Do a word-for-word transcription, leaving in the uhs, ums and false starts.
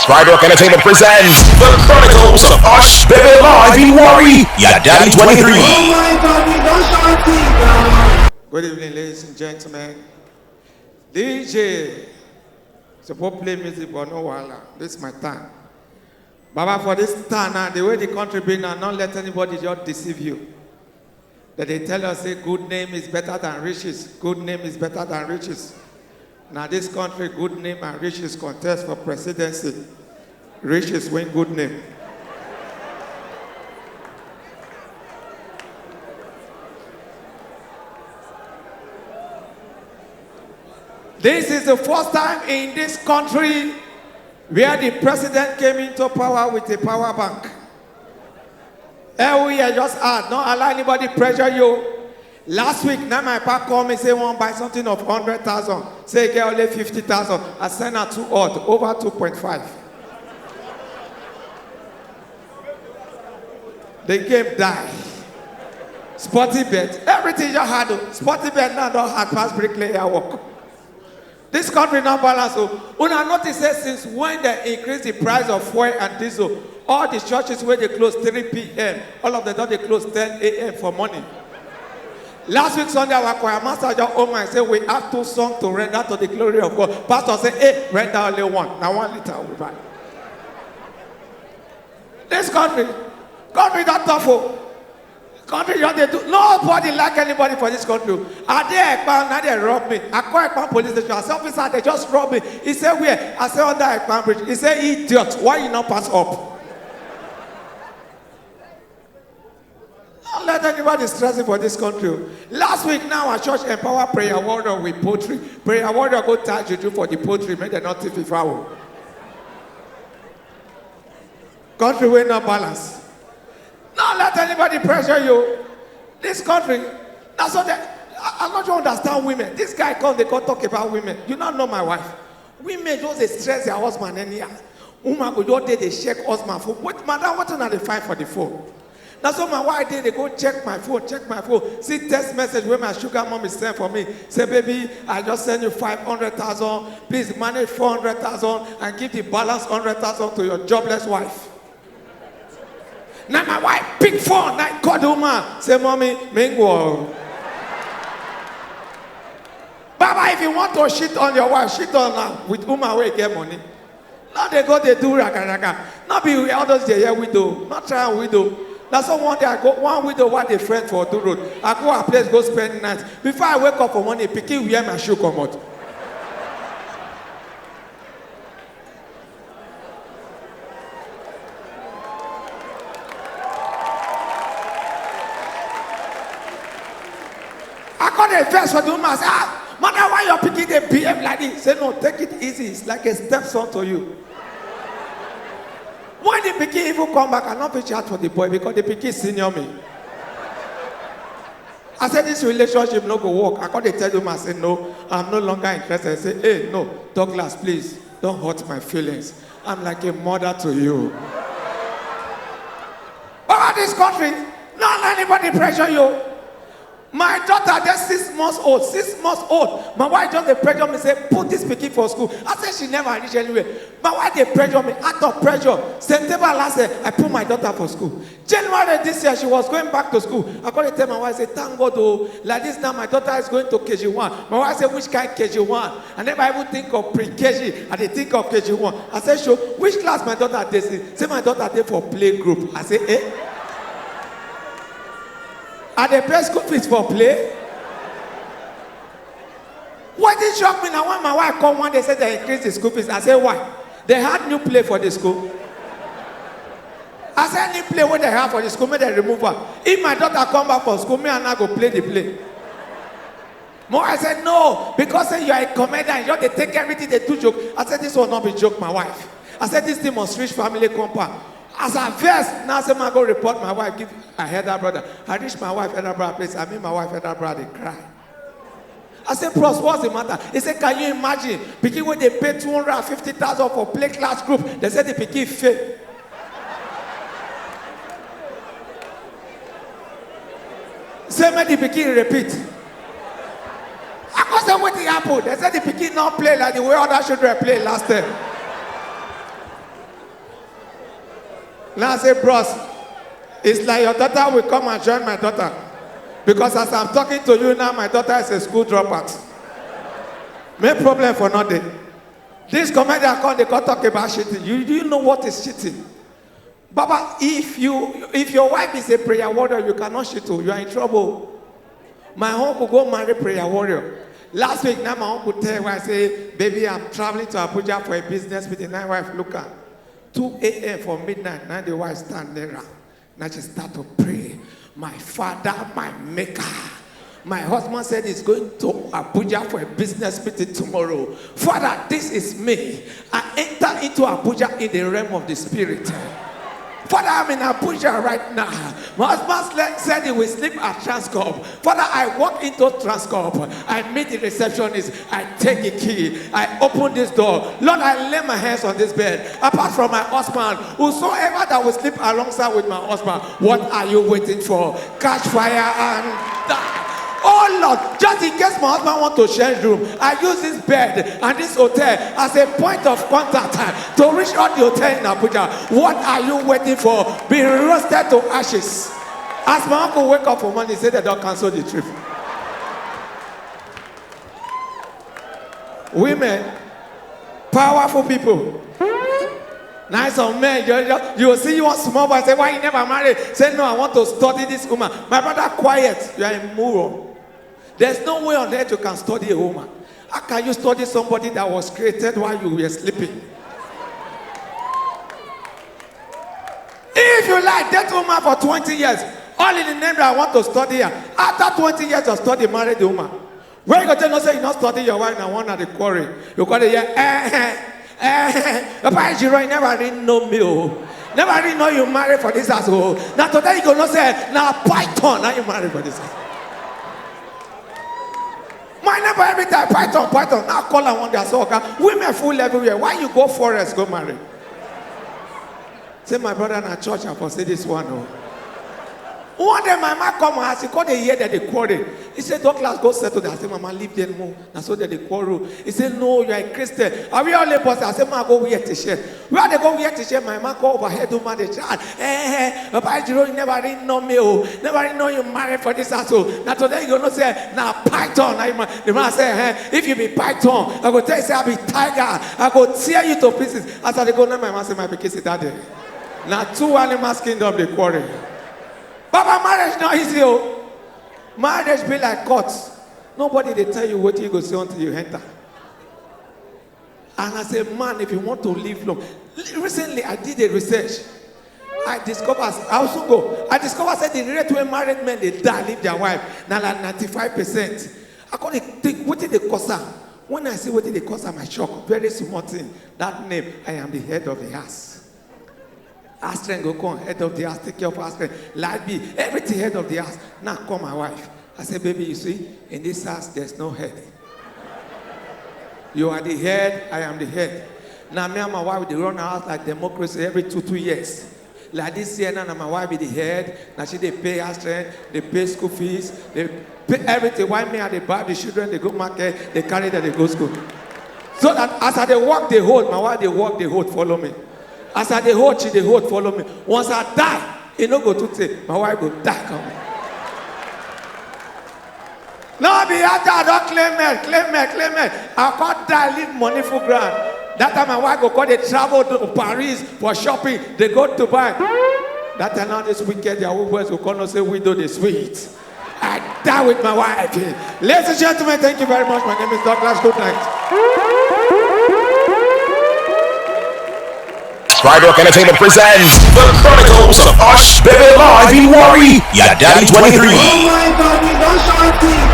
Pride Rock Entertainment presents The Chronicles of Osh Baby Live in Warri, Yadadi twenty-three. Oh my God, we don't shout it down. Good evening, ladies and gentlemen. D J, suppose play music, but no wahala. This is my time. Baba, for this time now, the way the country be now, don't let anybody just deceive you. That they tell us say good name is better than riches. Good name is better than riches. Now this country, good name and riches contest for presidency. Riches win good name. This is the first time in this country where the president came into power with a power bank. Every year just add, don't allow anybody pressure you. Last week, now my papa call me, say, "Wan buy something of hundred thousand." Say, "Get only fifty thousand." I send her two odd, over two point five. The game die. Sporty bet, everything just hard o. Sporty bet now don hard pass bricklayer work. This country now balance o. Una notice say since when they increase the price of fuel and diesel, all the churches where they close three p m, all of them don't they close ten a m for morning. Last week Sunday, our choir master just open and say, "We have two songs to render to the glory of God." Pastor say, "Hey, render only one. Now one liter we buy." This country, country that tough o. Country just dey do. Nobody like anybody for this country. I dey Ekpa, now they rob me. I call Ekpa police station. I say, "Officer, they just rob me." He say, "Where?" I say, "Under Ekpa bridge." He say, "Idiot, why you not pass up?" Don't let anybody stress you for this country o. Last week now, our church empower prayer warrior with poultry. Prayer warrior go tie juju for the poultry, make dem not thief it fowl. Country wey no balance. Don't let anybody pressure you. This country, that's what they, I, I no just understand women. This guy come, they come talk about women. You no know my wife. Women just dey stress their husband anyhow. Woman go just dey dey check husband phone. Wait, madam, wetin una dey find for the phone? Na so my wife dey dey go check my phone, check my phone. See text message wey my sugar mommy send for me. Say, "Baby, I just send you five hundred thousand. Please manage four hundred thousand and give the balance hundred thousand to your jobless wife." Now my wife pick phone, I call the woman. Say, "Mommy, mingle." Baba, if you want to shit on your wife, shit on her with woman wey get money. No dey go dey do raga raga. No be all those dey hear widow. No try am widow. Na so one day I go, one widow wey dey friend for Odu Road. I go her place go spend night. Before I wake up for morning, pikin wear my shoe comot. I come dey vex for the woman. I say, "Ah, mother, why your pikin dey behave like this?" Say, "No, take it easy. It's like a stepson to you." When the pikin even come back, I no fit shout for the boy because the pikin senior me. I said, "This relationship no go work." I come dey tell the woman, I say, "No, I'm no longer interested." I say, "Hey, no, Douglas, please, don't hurt my feelings. I'm like a mother to you." Over this country, no let anybody pressure you. My daughter just six months old, six months old. My wife just dey pressure me, say, "Put this pikin for school." I say she never reach anywhere. My wife dey pressure me, out of pressure. September last year, I put my daughter for school. January this year, she was going back to school. I come dey tell my wife, say, "Thank God, oh, like this now, my daughter is going to K G one." My wife say, "Which kind K G one? I never even think of pre-K G. I dey think of K G one." I say, "So, which class my daughter dey?" Say, "My daughter dey for play group." I say, "Eh?" I dey pay school fees for play. Wetin shock me na when my wife come one day say they increase the school fees. I say, "Why?" They had new play for the school. I say, "Any play wey they have for the school, make they remove am. If my daughter come back from school, me and her go play the play." My wife said, "No, because say you are a comedian, you dey take everything dey do joke." I said, "This one no be joke, my wife." I said, "This thing must reach family compound." As I vex, now say, "Man, go report my wife, give her elder brother." I reach my wife elder brother place. I meet my wife elder brother dey cry. I say, "Bros, what's the matter?" He said, "Can you imagine? Pikin wey dey pay two hundred and fifty thousand for play class group. They say the pikin fail." Say, "Make the pikin repeat." I come say, "Wetin happen?" They say the pikin no play like the way other children play last time. Now I say, "Bros, it's like your daughter will come and join my daughter. Because as I'm talking to you now, my daughter is a school dropout." Make problem for nothing. This comedian come, they come talk about cheating. You, do you know what is cheating? Baba, if you, if your wife is a prayer warrior, you cannot cheat o. You are in trouble. My uncle go marry prayer warrior. Last week, now my uncle tell wife say, "Baby, I'm traveling to Abuja for a business meeting." Now wife look at two a.m. for midnight. Now the wife stand there. Now she start to pray. "My father, my maker. My husband said he's going to Abuja for a business meeting tomorrow. Father, this is me. I enter into Abuja in the realm of the spirit. Father, I'm in Abuja right now. My husband sle- said he will sleep at Transcorp. Father, I walk into Transcorp. I meet the receptionist. I take the key. I open this door. Lord, I lay my hands on this bed. Apart from my husband, whosoever that will sleep alongside with my husband, what are you waiting for? Catch fire and die." Oh Lord, just in case my husband want to change room, I use this bed and this hotel as a point of contact, uh, to reach out the hotel in Abuja. What are you waiting for? Be roasted to ashes. As my uncle wake up for morning, say they don't cancel the trip. Women, powerful people. Nice of men, you, you, you see one small boy say, "Why you never marry?" Say, "No, I want to study this woman." My brother, quiet. You are a moron. There's no way on earth you can study a woman. How can you study somebody that was created while you were sleeping? If you like, date woman for twenty years, all in the name that I want to study her. After twenty years of study, marry the woman. When you go tell no say you not study your wife, now one at the quarry. You call it, yeah, eh, eh, eh. Papa Ejiro, you never really know me, oh. Never really know you marry for this house, oh. Now today you go no say, "Now Python, now you marry for this house." My neighbor every time, "Python, Python." Now call her one day, I say, "Okay, women full everywhere. Why you go forest, go marry?" Say, "My brother, na church, I for say this one, oh." One day, my man come and ask, he come dey hear that they quarrel. He said, "Douglas, go settle that." I say, "Mama, leave them more. Na so that they quarrel." He said, "No, you are a Christian. Are we all neighbors?" I say, "Ma, go wear t-shirt." Where they go wear t-shirt, my man come overhead, woman, they shout, "Eh, eh, Papa Ejiro, you never really know me, oh. Never really know you married for this house, oh. Now today you know say, na Python." Now you ma-" the man say, "Eh, if you be Python, I go tell you say I be tiger. I go tear you to pieces." As I dey go, now my man say, "My pikin, sit down there." Now two animals kingdom they quarrel. Baba, marriage not easy, oh. Marriage be like court. Nobody they tell you what you go see until you enter. And as a man, if you want to live long, recently I did a research. I discovered, I also go. I discovered said the rate when married men they die leave their wife now like ninety-five percent. I call it think what did they cause her? When I see what did they cause her, my shock, very small thing. That name, I am the head of the house. Astren go come, head of the house, take care of Astren. Light be, everything head of the house. Now call my wife. I say, "Baby, you see, in this house, there's no head. You are the head, I am the head." Now me and my wife, they run our house like democracy every two, two years. Like this year, now, now my wife be the head. Now she they pay Astren, they pay school fees, they pay everything. Why me and they buy the children, they go market, they carry them, they go school. So that as I they walk, they hold. My wife, they walk, they hold, follow me. As I they hold, she they hold, follow me. Once I die, it no go to take. My wife go die, come. No be after I don't claim it, claim it, claim it. I can't die, leave money for grant. That time my wife go call, they travel to Paris for shopping. They go to buy. That time now this wicked Yahoo boys go call no say widow the sweet. I die with my wife. Ladies and gentlemen, thank you very much. My name is Douglas. Good night. Skyrock Entertainment presents The Chronicles of Osh Baby Live in Warri, Yadadi twenty-three. Oh my God, we don't shout it.